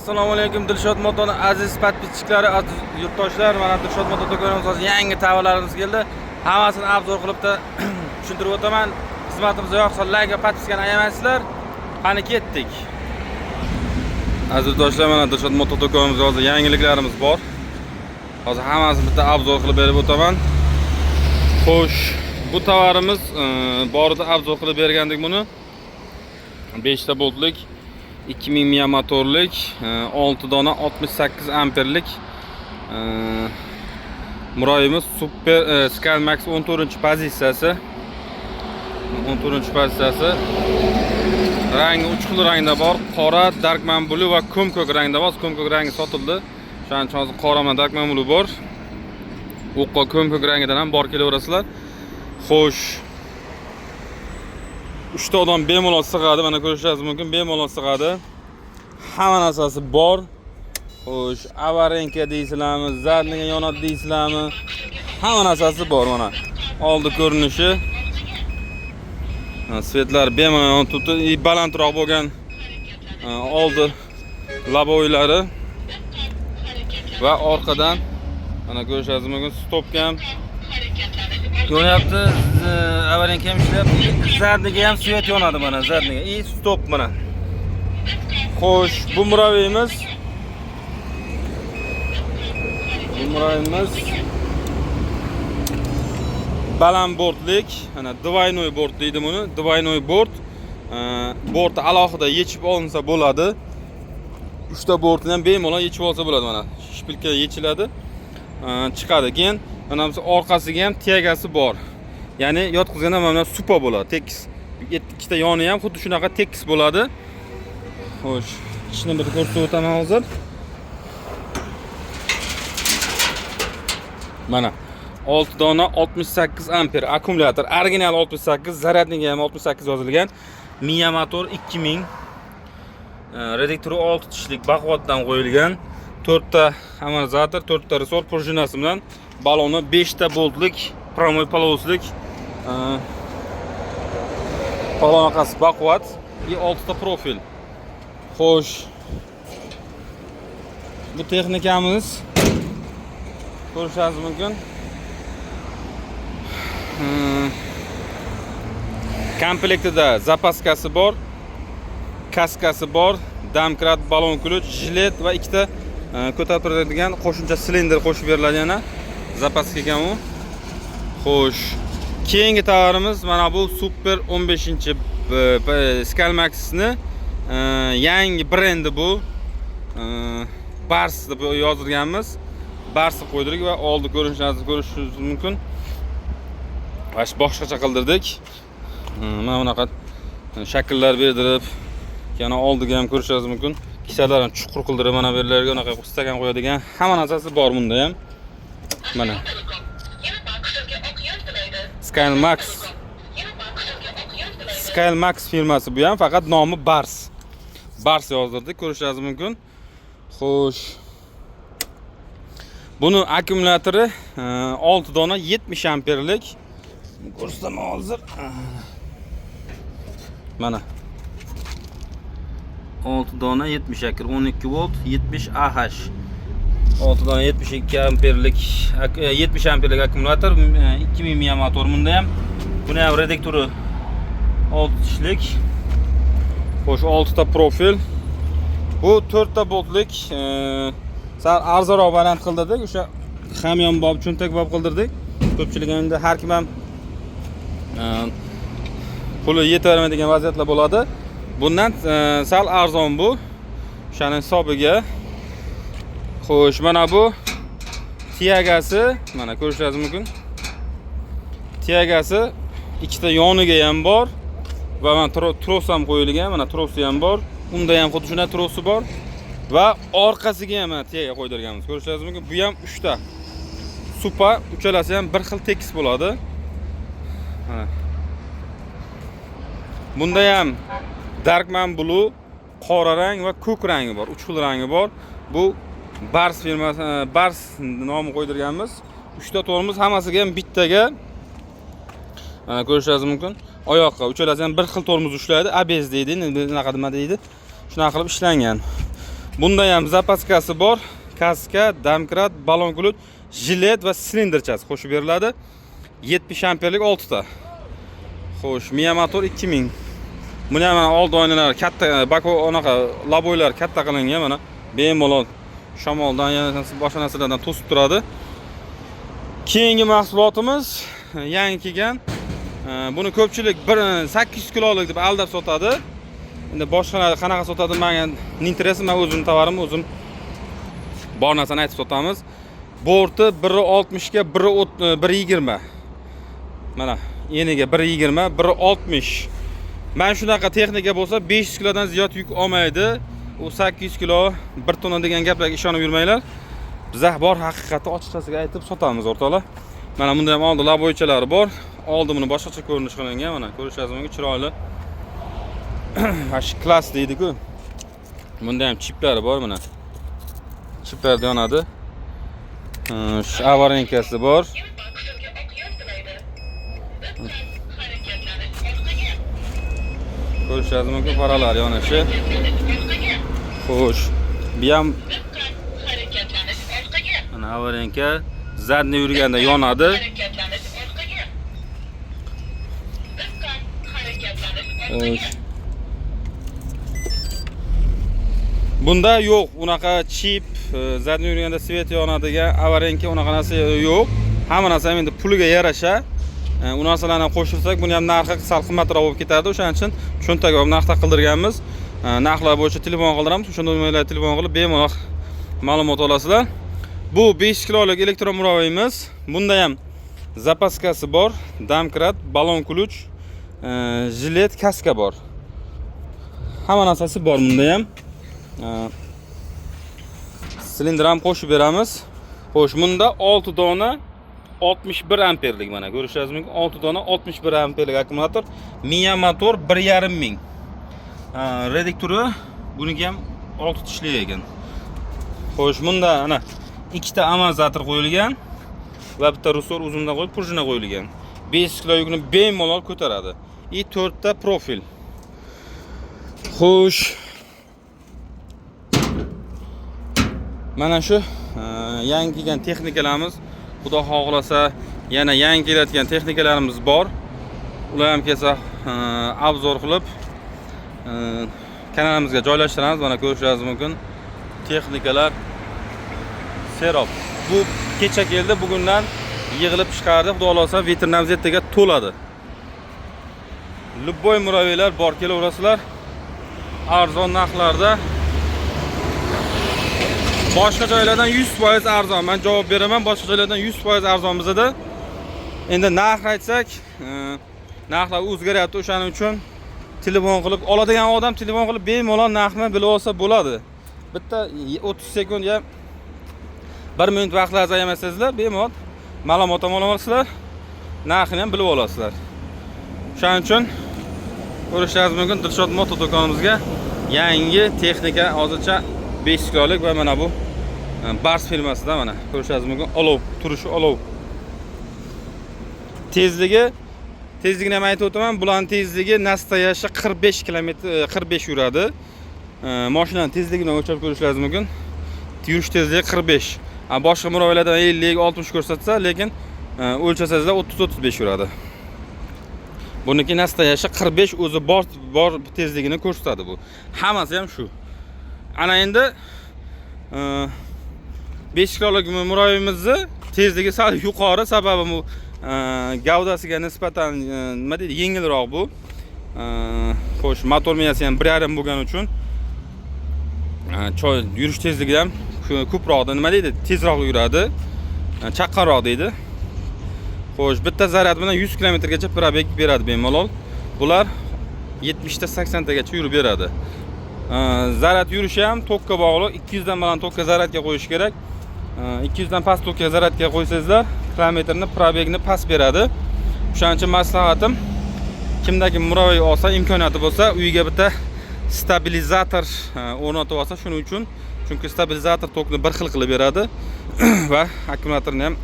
Assalomu alaykum, Dilshod Motoni aziz подписчик lari, aziz yurtdoshlar. Mana, Dilshod Moto do'konimizga hozir yangi tovarlarimiz keldi. Hammasini обзор qilib tushuntirib o'taman. Xizmatimizga yoqsa, layk va подписка ni ayamaysizlar. Qani, ketdik. Aziz yurtdoshlar, mana, Dilshod Moto do'konimizga hozir yangiliklarimiz bor. Hozir hammasini bitta обзор qilib berib o'taman. Xo'sh, bu tovarimiz borida обзор qilib bergandik buni. 5 ta boltlik, 2000 mia motorlik, 6 dona 68 amperlik muroyimiz Super Skymax 14 pozitsiyasi. 14 pozitsiyasi. Rangi 3 xil rangda bor: qora, darkman blue va ko'm-ko'k rangda bor. Ko'm-ko'k rangi sotildi. Shuning uchun hozir qora va darkman blue bor. O'qqa ko'm-ko'k rangidan ham bor, kelaverasizlar. Xo'sh, uchta odam bemalol sig'adi, mana, ko'rishingiz mumkin, bemalol sig'adi. Hamma narsasi bor. Xo'sh, аварийка deysizlarmi, задний yonadi deysizlarmi, hamma narsasi bor. Mana, oldi ko'rinishi. Mana, свет lar bemalol yonib turibdi. И balandroq bo'lgan oldi лобовой lari va orqadan, mana, ko'rishingiz mumkin, stopga ham yonyapti, аварийка ham ishlayapti, задний ga ham свет yonadi, mana, задний ga и stop, mana. Xo'sh, bu muraviyimiz baland bortlik, mana, двойной bort deydi buni, двойной bort. Borti alohida yechib olinsa bo'ladi. Uchta bortini ham bemalol yechib olsa bo'ladi, mana, шпилька yechiladi, chiqadi. Keyin mana bu orqasiga ham тяга si bor. Ya'ni yotqizganda mana supa bo'ladi, tekis. Ikkita yoni ham xuddi shunaqa tekis bo'ladi. Xo'sh, ichini bir ko'rsatib o'taman hozir. Mana, 6 dona 68 amper akkumulyator, original 68, зарядник i ham 68 yozilgan. Mia motor 2000. Reduktori 6 tishlik baquvvatdan qo'yilgan. 4 ta amortizator, 4 ta ressor prujinasi bilan, baloni 5 ta boltlik, прямой полосы lik, balonaqasi baquvvat и 6 ta profil. Xo'sh. Bu texnikamiz, ko'rishingiz mumkin. Komplektida запаска si bor, kaskasi bor, домкрат, balon ключ, jilet va ikkita ko'tarib turadigan qo'shimcha silindr qo'shib beriladi yana. Запаска ekan u. Xo'sh, keyingi tovarimiz mana bu Super 15 Skymax'ni yangi brendi bu. Bars deb yozilganmiz. Bars deb qo'ydirdik va oldi ko'rinishingizni ko'rishingiz mumkin. Va boshqacha qildirdik. Mana bunaqa shakllar berdirib, yana oldiga ham ko'rishingiz mumkin. Kisalarini chuqur qildirib, mana bu yerlarga unaqa stakan qo'yadigan hamma narsasi bor bunda ham. Mana. Skymax firmasi bu ham, faqat nomi Bars. Bars yozdirdik, ko'rishingiz mumkin. Xo'sh. Buni akkumulyatori 6 dona 70 amperlik. Ko'rsataman hozir. Mana. 6 dona 70 amper, 12 volt, 70 AH. 6 dona 72 amperlik, 70 amperlik akkumulyator, 2000 mAh motor bunda ham. Buni ham reduktori 6 tishlik. Xo'sh, 6 ta profil. Bu 4 ta boltlik, sal arzonroq variant qildirdik. O'sha hamyonbop, cho'ntakbop qildirdik. Ko'pchilik endi har kim ham puli yetavermaydigan vaziyatlar bo'ladi. Bundan sal arzon bu. O'shani hisobiga. Xo'sh, mana bu тяга si, mana, ko'rishingiz mumkin. Тяга si ikkita yoniga ham bor va mana tros ham qo'yilgan, mana, trosi ham bor. Unda ham xuddi shunday trosi bor va orqasiga ham mana тяга qo'ydirganmiz. Ko'rishingiz mumkin. Bu ham 3 ta. Supa, uchalasi ham bir xil tekis bo'ladi. Mana. Bunda ham Darkman Blue, qora rang va ko'k rangi bor. 3 xil rangi bor. Bu Bars firmasi, Bars nomi qo'ydirganmiz. 3 ta tormoz hammasiga ham bittaga. Mana, ko'rishingiz mumkin. Oyoqqa uchalasi ham bir xil tormoz ushlaydi. ABS deydi, endi bunaqa nima deydi. Shunaqa qilib ishlangan. Bunda ham запаска si bor, kaska, домкрат, баллон ключ, jilet va silindrchasi qo'shib beriladi. 70 amperlik 6 ta. Xo'sh, Miya motor 2000. Buni ham mana oldi oynalari katta, bako anaqa лобовой lar katta qilingan, mana bemalol shamoldan, yana boshqa narsalardan to'sib turadi. Keyingi mahsulotimiz yangi kelgan. Buni ko'pchilik bir 800 kilolik deb aldab sotadi. Endi boshqalar qanaqa sotadi, menga интересно, men o'zim tovarimni o'zim bor narsani aytib sotamiz. Borti 1.60 ga 1.20. Mana eniga 1.20, 1.60. Mana shunaqa texnika bo'lsa 500 kilodan ziyod yuk olmaydi. U 800 kilo, 1 tonna degan gaplarga ishonib yurmanglar. Biza bor haqiqatni ochiqchasiga aytib sotamiz, o'rtoqlar. Mana bunda ham oldi лобовой chalari bor. Oldi buni boshqacha ko'rinish qilingan, mana ko'rishingiz mumkin, chiroyli. Mana shu класс deydi-ku. Bunda ham chiplari bor mana. Chiplarda yonadi. Shu аварийка si bor. Sizga oq yo'l tilaydi. Diqqat, harakatlanish orqaga. Ko'rishingiz mumkin faralar yonishi. Harakatlanish orqaga. Xo'sh, bu ham Diqqat, harakatlanish orqaga. Mana аварийка задний yurganda yonadi. Harakatlanish orqaga. Diqqat, harakatlanish Xo'sh. orqaga. Bunda yo'q unaqa chip, задний yurganda свет yonadigan аварийка unaqa narsa yo'q. Hamma narsa ham endi puliga yarasha. U narsalarni ham qo'shilsak, buni ham narxi sal qimmatroq bo'lib ketardi. O'shaning uchun cho'ntaga olib narxda qildirganmiz. Narxlar bo'yicha telefon qildiramiz. O'sha nomerlarga telefon qilib bemalol ma'lumot olasizlar. Bu 5 kilolik электромуравей imiz. Bunda ham запаска si bor, домкрат, баллон ключ, jilet, kaska bor. Hamma narsasi bor bunda ham. Silindr ham qo'shib beramiz. Xo'sh, bunda 6 dona 61 amperlik, mana ko'rishingiz mumkin, 6 dona 61 amperlik akkumulyator, Miya motor 1,5 ming. Reduktori buniki ham 6 tishli ekan. Xo'sh, bunda ana ikkita amortizator qo'yilgan va bitta ресор uzundan qo'yib пружина qo'yilgan. 5 kilo yukni bemalol ko'taradi. И 4 ta profil. Xo'sh. Mana shu yangi kelgan texnikalarimiz, Xudo xohlasa yana yangi kelayotgan texnikalarimiz bor. Ular ham kelsa обзор qilib kanalimizga joylashtiramiz. Mana ko'rishingiz mumkin. Texnikalar serob. Bu kecha keldi, bugundan yig'ilib chiqardi. Xudo xohlasa vitrinamiz ertaga to'ladi. Любой муравей lar bor, kelaverasizlar. Arzon narxlarda. Boshqa joylardan 100% arzon. Men javob beraman, boshqa joylardan 100% arzon bizada. Endi narx aytsak, narxlar o'zgaryapti, o'shaning uchun telefon qilib oladigan odam telefon qilib bemalol narxni bilib olsa bo'ladi. Bitta 30 sekund ya 1 minut vaqtlaringizni ayamasangizlar, bemalol ma'lumot ham olasizlar, narxini ham bilib olasizlar. O'shaning uchun ko'rishingiz mumkin, Dilshod Moto do'konimizga yangi texnika hozircha 5 kilolik va mana bu Bars firmasida, mana ko'rishingiz mumkin, olov turishi olov. Tezligini ham aytib o'taman. Bularning tezligi настоящий 45 kilometr, 45 yuradi. Mashinani tezligini o'lchab ko'rishingiz mumkin. Yurish tezligi 45. Ha, boshqa муравей lardan 50, 60 ko'rsatsa, lekin o'lchasangizlar 30-35 yuradi. Buniki настоящий 45 o'zi bor bor tezligini ko'rsatadi bu. Hammasi ham shu. Ana endi 5 kilolik муравей imizni tezligi sal yuqori, sababi bu gavdasiga nisbatan nima deydi, yengilroq bu. Xo'sh, motor miyasi ham 1,5 bo'lgani uchun yurish tezligi ham ko'proq, nima deydi, tezroq yuradi, chaqqonroq deydi. Xo'sh, bitta zaryad bilan 100 kilometrgacha пробег beradi bemalol. Bular 70 ta 80 tagacha yurib beradi. Zaryad yurishi ham tokka bog'liq. 200 dan baland tokka zaryadga qo'yish kerak. 200 dan past tokka zaryadga qo'ysangizlar, kilometrni пробег ni past beradi. O'shaning uchun maslahatim, kimdaki муравей olsa, imkoniyati bo'lsa, uyiga bitta stabilizator o'rnatib olsa, shuning uchun, chunki stabilizator tokni bir xil qilib beradi va akkumulyatorni ham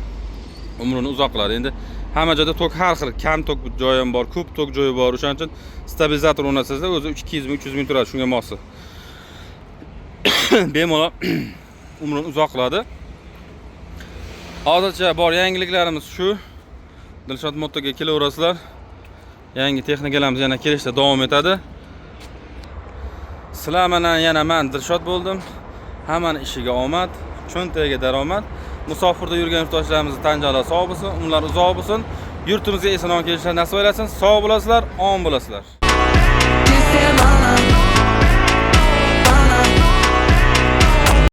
umrini uzoq qiladi. Endi hamma joyda tok har xil, kam tok joyi ham bor, ko'p tok joyi bor. O'shaning uchun stabilizator o'rnatsangizlar, o'zi 200 ming, 300 ming turadi shunga mosi. Bemalol umrini uzoq qiladi. Hozircha bor yangiliklarimiz shu. Dilshod Motoga kelaverasizlar. Yangi texnikalarimiz yana kelishda davom etadi. Sizlar bilan yana man Dilshod bo'ldim. Hammani ishiga omad, cho'ntagiga daromad. Musofirda yurgan yurtdoshlarimizni tan jonlari sog' bo'lsin, umrlari uzoq bo'lsin. Yurtimizga eson omon kelishlari nasib aylasin. Sog' bo'lasizlar, omon bo'lasizlar.